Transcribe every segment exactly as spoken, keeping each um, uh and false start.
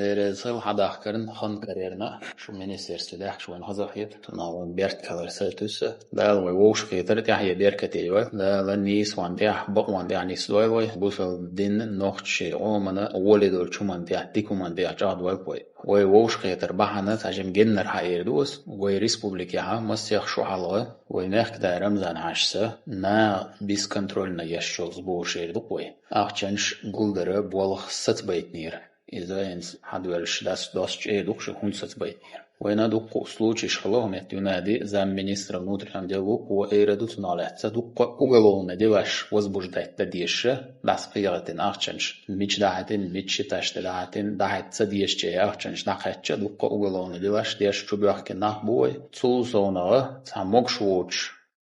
Эре сел хьадахкарна хан карьерна, шу министерстве дахьаш вайн хазахет, но вон берт калар сайтуса. Дала вай вовш хетар тяхье беркате йой. Дала нийс ван тях, бак ван тях нис дой вай. Бусал дин нохчи омана, воли дол чуман тях, дикуман тях чад вай пой. Вай вовш хетар бахана, сажим геннер ха эр дус. Вай республике ха, масех шу халга. Вай мехк да Рамзан хашса, на бесконтрольно яшчол сбор шер дук вай. Ахчанш гулдара болх сац байтнир. Иза энс хьадвелш дас дос чӀе дукха хунсац байтнер. Вайна дукха случайш хала хӀумет юнади замминистра внутренних дел вук ва эйра дуцуналаьца дукха уголовный делаш возбуждать да деша, дас къиягӀатин ахчанш, мич дахьатин, мич шиташ да дахьатин, дахьат ца дешче ахчанш дахьатча дукха уголовный делаш деш чубехке нах буй. Цул совнагӀа ца могш воч.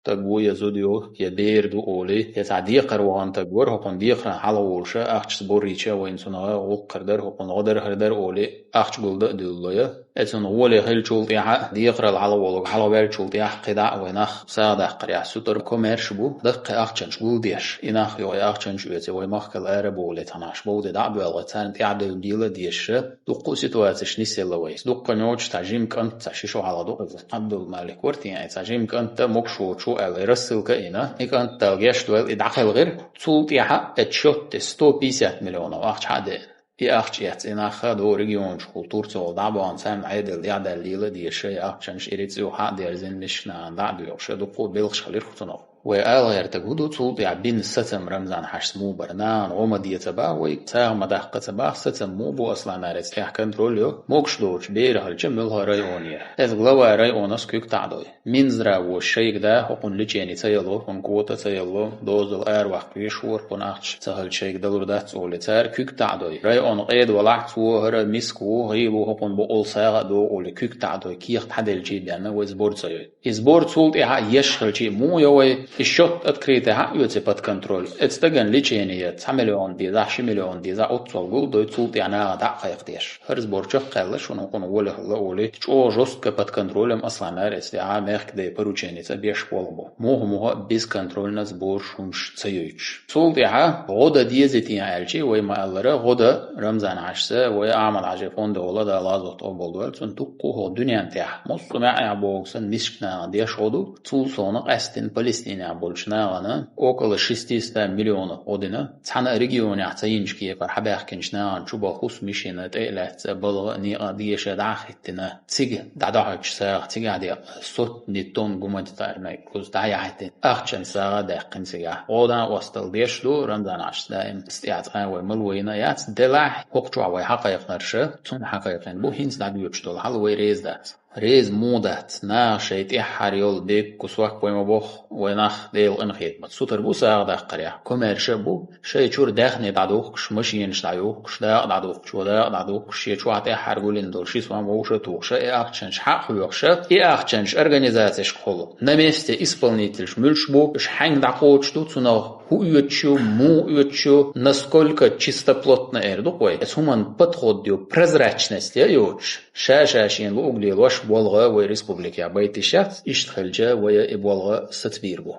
Таг ву я зуд ю, я бер ду оли, я цхьа декхар вагӀан таг вар, хӀокхун декхаран хьалаволуша, ахча сборрича вайн цунагӀа гӀуллакххар дар, хӀокхун гӀо дар хӀар дар оли, ахча гулда а дуьлло я. Эцун гӀоле хилчул тӀехьа, декхарал хьалаволуг хьалаваьлчул тӀехьа кхидӀа а вай нах сагӀа даккхар яхь сутар комерш бу, даккхи ахчанаш гулдеш, и нах йогӀи ахчанаш оьце вай махкал ара бовле танаш бовде дӀа а боьлгӀа, царна тӀехьа девла дела деша, Дуккху ситуацеш нисъелла вай. Дуккха ночу цхьа жим кӀант, цхьа ши шо хьалха ду иза. Абдулмалик вар тен, цхьа жим кӀанта могуш воцу аьлла, рассылка ина. И кӀант дал геш дойл, и дӀакхелгӀир. Цул тӀехьа эт счётте сто пятьдесят миллионов ахча хьаде. И ахча эц, и наха до региончухул Турцихул дӀабохан царна Ӏедал дӀадаллийла деша, и ахчанаш и рицӀю хьа дерзин мишна дӀа а доьгӀуша, дуккху белхаш хилир хуцунов. Вай ала гӀертаг хӀу ду, цул тӀехьа бин сацам Рамзан хьашт му бар. НагӀан гӀо ма деца бах вай, сагӀа ма даккха ца бах, сацам му бу асланарец тӀехь контроль йо, могуш доцу бера хилча муьлха районера. Эс глава районас куьг таӀдой. Минздравош шайга да, хӀокхун лечение ца яло, хӀун квота ца яло, дозал араваккха веш вор, хӀун ахча ца хилча шайга далур дац оле, цара куьг таӀдой. Район къеда валахь, цо хӀара миск ву, гӀийла ву, хӀокхун бу ол сагӀа а догӀу оле, куьг таӀдой, кехат хьаделчий бенна вай сбор ца йой. И сбор цул тӀехьа еш хилчий муха йо вай, и счёт открытый хьа оьци под контроль. Эц даган лечение, цхьа миллион деза, ши миллион деза, оццол гул дой цул тӀехьа нагӀа дӀа а кхайкхадеш. ХӀара сбор чаккхаьлла шуна хӀукхун волехалла олий, чӀогӀа жестко под контролем асланар эц тӀехьа мехкадай порученица беш болх бу. Муха-муха бесконтрольно сбор шунаш ца йойтуш. Цул тӀехьа гӀо дан дезитий аьлчи, вай ма-аллара, гӀо дан Рамзан хьашса, вай Ахьмад хьажи фонда гӀо ла да лазот къобалдойла, цун дуккху хӀо дуьнен тӀехь. Муслу маьӀӀехь боху сан мискачу нахана деш гӀо ду, цул совна къаьстина Палестинехь болчу нахана около шестисот миллионов гӀо дина. Цхьана а регионехь ца йинчу кепара хьабаьхкинчу нахана чу бан хӀусамашина тӀе а лаьцна, балгӀа а, некъа а деша дӀа а хӀиттина. Цига дӀадохьуьйтуш сагӀа, цигахь декъа сотни тонн гуманитарный груз дӀаяхьийтина. Ахчан сагӀа а даьккхина цигахь. Гӏодан а остал деш ду, Рамзан Ӏаш даим стиац а вай мала вайна яц, делахь, хӀокху чохь вай хьакхайкхинарша, цунна хьакхайкхина бу, хӀинца дӀадоьдуш долу хьал вай реза дац. Реза муха дац, наха шайн тӀаьххьара йолу дегга кусок вай ма боху, вай нах Делан къинхетамца. Сутара бу сагӀа даккхарехь, комаьрша а бу, шайн чуьра даьхни дӀадухкуш, машенаш дӀаюхкуш, дакъа дӀадухкуш, дакъа дӀадухкуш, шен чохь тӀаьххьара гулина долу ши сом вовша а тухуша, и ахчанаш хьакхоьхуша, и ахчанаш организацешка хуьлу. На месте исполнительш муьлш бу, уьш хьаьнга дӀакхочуш ду, цунах хӀун оьцуш ю, муха оьцуш ю, насколько чистоплотно эр ду-кх вай. Эс хӀуманна подход ю, прозрачность я йоцуш. Ша-ша шена луъуг лелош болгӀа вай республикехь байтиш яц, иштта хилча вай и болгӀа сацбийр бу.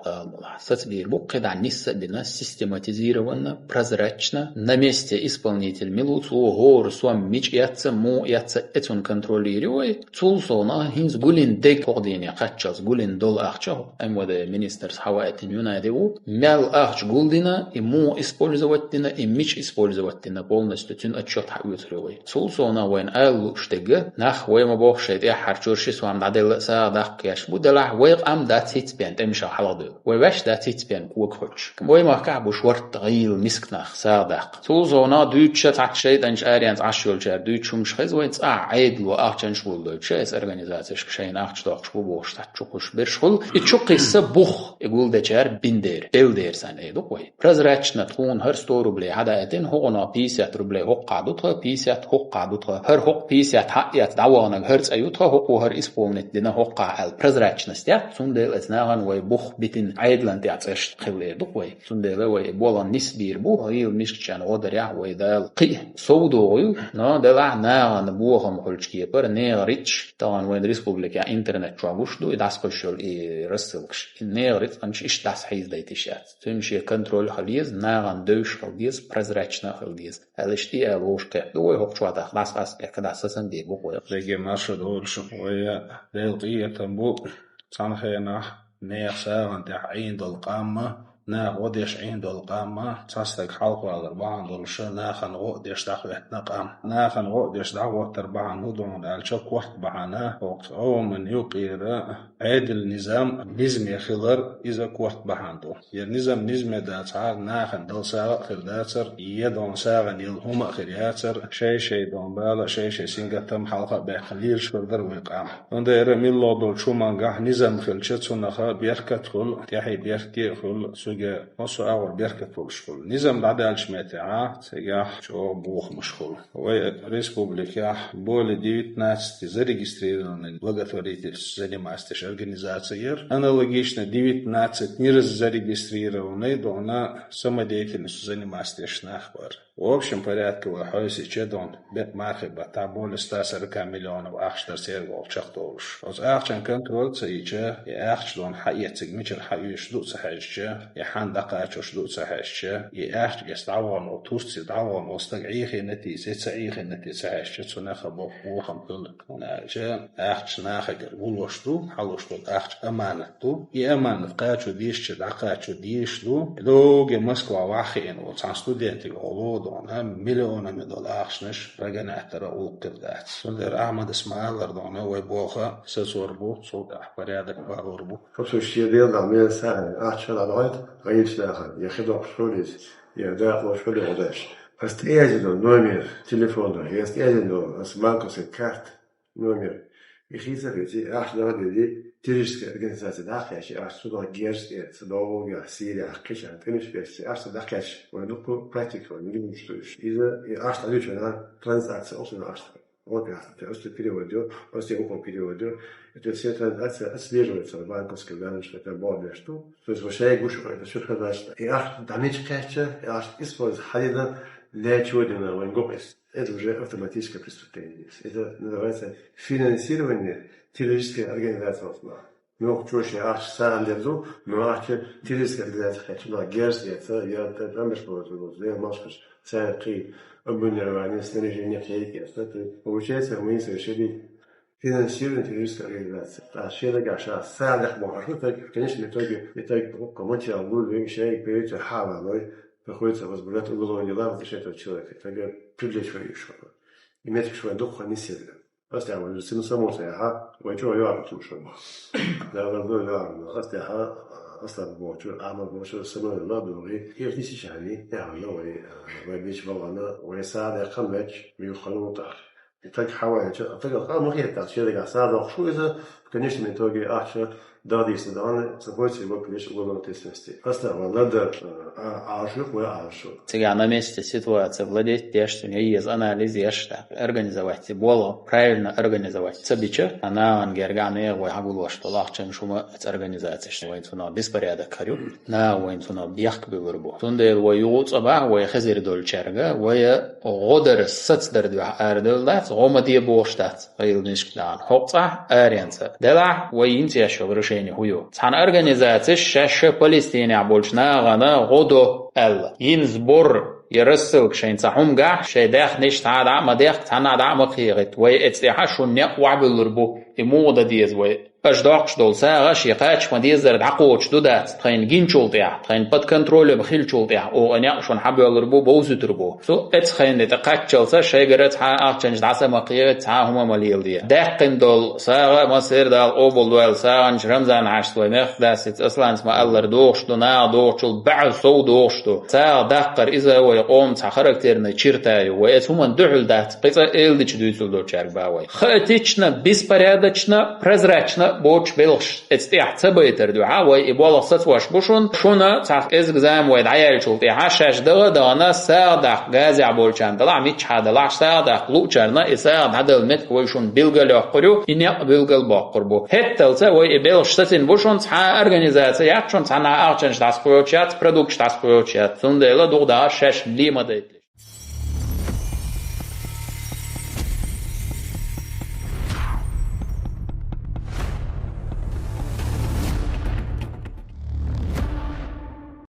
Сацбийр бу, кхидӀа нисса а бина, систематизированно, прозрачно, на месте исполнитель мила ву, цо хӀора сом мича эцца, муха эцца, эцун контролируй вай. Цул совнаха хӀинца гулин дег хӀокху дийне кхаччалц гулин долу ахча, МВД министрс хьаваийтина юнайди ву, мел ахча гулдина, и муха использовать дина, и мича использовать дина, полностью цуьнан отчет хьаоьцур ю вай. Цул совнаха вайна ала лууш дерг, нах вай ма боху шайн тӀаьххьара чуьра ши сом дӀаделла а сагӀа даккха еш бу, делахь вай къам дац хӀинца бен тӀемашах хьалхадевлла. Вай ваьш дац хӀинца бен кога хуьлуш. Вай махкахь бу шортта гӀийла миска нах сагӀа даккха. Цул совнаха дуьйцуша цхьацца шайтӀанчу аренца Ӏаш йолчара дуьйцуш хӀумаш хеза вайн цӀахь Ӏедало ахчанаш гулдойтуша, эс организацешка шайна ахча доккхуш бу бохуш цхьацца чу кхуьуш берш хуьлу. И чу кхисса бух и гулдечара бин дера, делла дера сан эр ду-кх вай. Прозрачно тхуна хӀара сто рублей хьадаийтина, хӀокхунах пятьдесят рублей хӀокхахь ду тхан, пятьдесят хӀокхахь ду тхан, хӀара хӀокху пятьдесят хьа Яц дӀаваханаг хӀара цӀа ю тха, хӀокхо хӀара исполнить дина хӀокхахь аьлла, прозрачность яц, цундела эцу нахана вай бух битина Ӏедалан тӀехь цӀераш хилла эр ду-кх вай. Цундела вай болх нисбийр бу, хӀокху мискачарна гӀо дарехь вай Дала кхин а сов догӀу ю, но делахь нахана бохам хуьлучу кепара нехан рицкъаш, тахана вайн республикехь интернет чохь гуш ду, и дӀасакхуьйсуш йолу и рассылкаш. И нехан рицкъанаш иштта дӀасахьийзадайта йиш яц. Цуьнан шен контроль хила еза, нахана девзаш хила деза, прозрачно хила деза. Аьлла иштта и аьлла вовшахкхетта ду вай хӀокху чохь тӀаккха дӀасакъастийна, кхидӀа сацам бийр бу-кх вай. Дерриге марша дойла шу, вай Делан къинхетам бу, цхьана хенахь нехан сагӀана тӀехь Ӏийна долу къам а, наха гӀо деш Ӏийна долу къам а, цхьа стаг хьалхавалар бахьана долуш а, нахана гӀо а деш дӀахӀоьттина къам. Нахана гӀо а деш дӀахӀоттар бахьана хӀун ду хьуна аьлча, корта бахьана, хӀокху Ӏоман юкъара Ӏедалан низам низаме хилар, иза корта бахьана ду. Я низам низаме дацахьара, нахана дала сагӀа а хир дацара, я дона сагӀина йолу хӀума а хир яцара, шай-шай дона бала, шай-шай сингаттам хьалха а баьккхина лелаш хир дара вай къам. Цундела милла долчу хӀумангахь низам хилча, цунах беркат хуьлу, тӀаьхье беркате а хуьлу, цуьнга массо а агӀор беркат болуш хуьлу. Низам дӀадаьллачу меттехь, цигахь чӀогӀа бохамаш хуьлу. Вай республикехь более девятнадцати зарегистрированных благотворительностью заниматься деш организаций яра. Аналогично девятнадцать не раз зарегистрированный дона самодеятельностью заниматься деш нах бара. В общем порядке вай хьовсича дона бекъ мархий баттахь более ста сорока миллионов ахча дара церан гӀуллакх чекхдолуш. Оцу ахчан контроль ца йича, и ахча дона хьаэциг мичара хьаоьцуш ду а ца хьаьжча, и хьанна дӀакхачош ду а ца хьаьжча, и ахча эцу дӀавахана волу Турци дӀавахана волу стаг Ӏехийна те, я ца Ӏехийна те ца хьаьжча, цунах а боху бохам хуьлу. ХӀунда аьлча ахча нахагара вулош ду, хьалуш долу ахча аманат ду. И аманат кхачо дезача, дӀакхачо дезаш ду. Догге Москва ваххиъна волу цхьана студентиг гӀо ло дона, миллионами долу ахчанаш прогонять дара гӀуллакх хир дац. Цундела Ахьмадас ма-аллара дона, вай болх сацор бу, цул тӀаьхьа порядок балор бу. Хьо шу шен дела дӀа мел сагӀина, ахча хьала дӀахьойта, гӀайша даха, я хи доккхуш хуьлийца, я дакъалош хуьлийца гӀо деш. Ас тӀеязйина номер телефона, я ас тӀеязйина ас банковский карта номер. И хийца хилча, ахча дӀахьо дели, террористическая организация дӀакхаьчча, ахча цунах герз эца, Сирия, кхеча тӀемаш беш, ахча дӀакхаьчча, вайн дуккха практика вайн мигнуш ду уьш. Иза, и ахча дӀадуьйчу вайн транзакция, оксана ахча. Вот я, это просто переводю, просто я ухо переводю. Это все транзакции отслеживаются в банковской данных, что это бонус, что. То есть, вообще, я гушу, это всё продача. И ахча дӀа мича кхаьчча, и ахча использовать хьадина, для чего дина, вайн гуш. Это уже автоматическое преступление. Это называется финансирование террористической организации. Муьлххачо шен ахча сагӀина дерзо, но ахча террористическая организация кхаьчча, герз эца, я тӀе тӀамаш бохуш, я малшкаш, цаьрга кхин обмундирование, снаряжение кхайкхаьчча. То есть, получается, мы совершили финансирование террористической организации. ТӀаккха шен дагахь ша сагӀина деш бохуш, так, в конечном итоге, итоге, материал лур вен шайга перейти хьалалой, приходится возбуждать уголовные дела в отношении этого человека. Итоге привлечь вай ещё. И метрик швай дукха нисерга. Ас тӀехь вай сина самоса яхьа, вай чӀогӀа йоагӀа туьйш вай. Дала дой йоагӀа. Ас тӀехь, ас тӀехь бохучу, Ахьмад бохучу, самойлла дугӀи. Иртиси чани, яхьа вай, вай бича балана, вай сагӀа декхам веч, муьлхха ханна тӀаккха. И таг хьавайча, а тага къа ма хетта, шен дагахь сагӀа доккхуш ву иза, в конечном итоге ахча дагадийсина дан, ца бойца его привлечь к уголовной ответственности. Ас тӀехь вай ладар, а, Ӏалашо, вай Ӏалашо. Цигахь на месте ситуация владеть деш, цуьнан еза анализ еш, так, организовать, болх правильно организовать ца бича, а нахана гергахь нехан вай хьагулош долу ахчанаш хӀума эца организацеш. Вайн цунах беспорядок хир ю, наха вайн цунах бехк буьллур бу. Цундела вай юха а цӀа бахь, вай хезира долчаьрга, вай гӀо дар, сацадар дуьхьа арадевлла дац, гӀо ма де бохуш дац. Къайла мискачу нахана хӀокху цӀахь, аренца. Делахь, вай йинца еш йолу решение хӀун ю? Цхьана организацеш шаьш ша Палестинехь болчу нахана гӀо до аьлла. Йина сбор я рассылка шайн цхьа хӀума гахь, шайн даьхнаш цхьа а дӀа а ма дехка, цхьанна а дӀа а ма кхехийтта. Вай эцу тӀехьа шун некъ охьабуьллур бу, и муха дан деза вай. Аша доккхуш долу сагӀа шен кхача ма дезара дӀакхочуш ду дац, тхайна гинчул тӀехь, тхайна под контролем хиллачул тӀехь, оха и некъ шуна хьабоьллур бу, бовзуьйтур бу. Цу эцу хенна тӀе кхаччалца шайгара цхьа а ахчанаш дӀа са ма кхехийтта, цхьа а хӀума ма леладе. Даьккхина долу сагӀа а массеран Дала къобалдойла, сагӀанаш Рамзан-Хьаьжас вай мехкадас, Асланца ма-аллара, дохуш ду, наха дохучул бӀе сов дохуш Ду. СагӀа даккхар иза вай къоман цхьа характерная черта ю. Вай эцу хӀуманна дуьхьал дац, кхин цкъа эладича дуьйцур долчаьрга ба вай. Хаотично, беспорядочно, прозрачно боцуш белхаш эцу тӀехь ца байтар дуьхьа, вай и болх сацош бу шуна. Шуна цхьа кӀезиг зама вай дӀаяьллачул тӀехьа шаьш дагӀа а дахана, сагӀа даккха газехь болчарна делахь, миччахьа делахь, сагӀа даккха луучарна и сагӀа дӀадала меттиг вай шуна билгалйоккхур ю, и некъ билгалбоккхур бу. ХӀетталца вай и белхаш сацийна бу шуна, цхьа а организаци яц шуна, цхьанхьа ахчанаш дӀасакхоьхьучу яц, продукташ дӀасакхоьхььучу яц. Цундела дукха дахар шаьш ле ма дайта.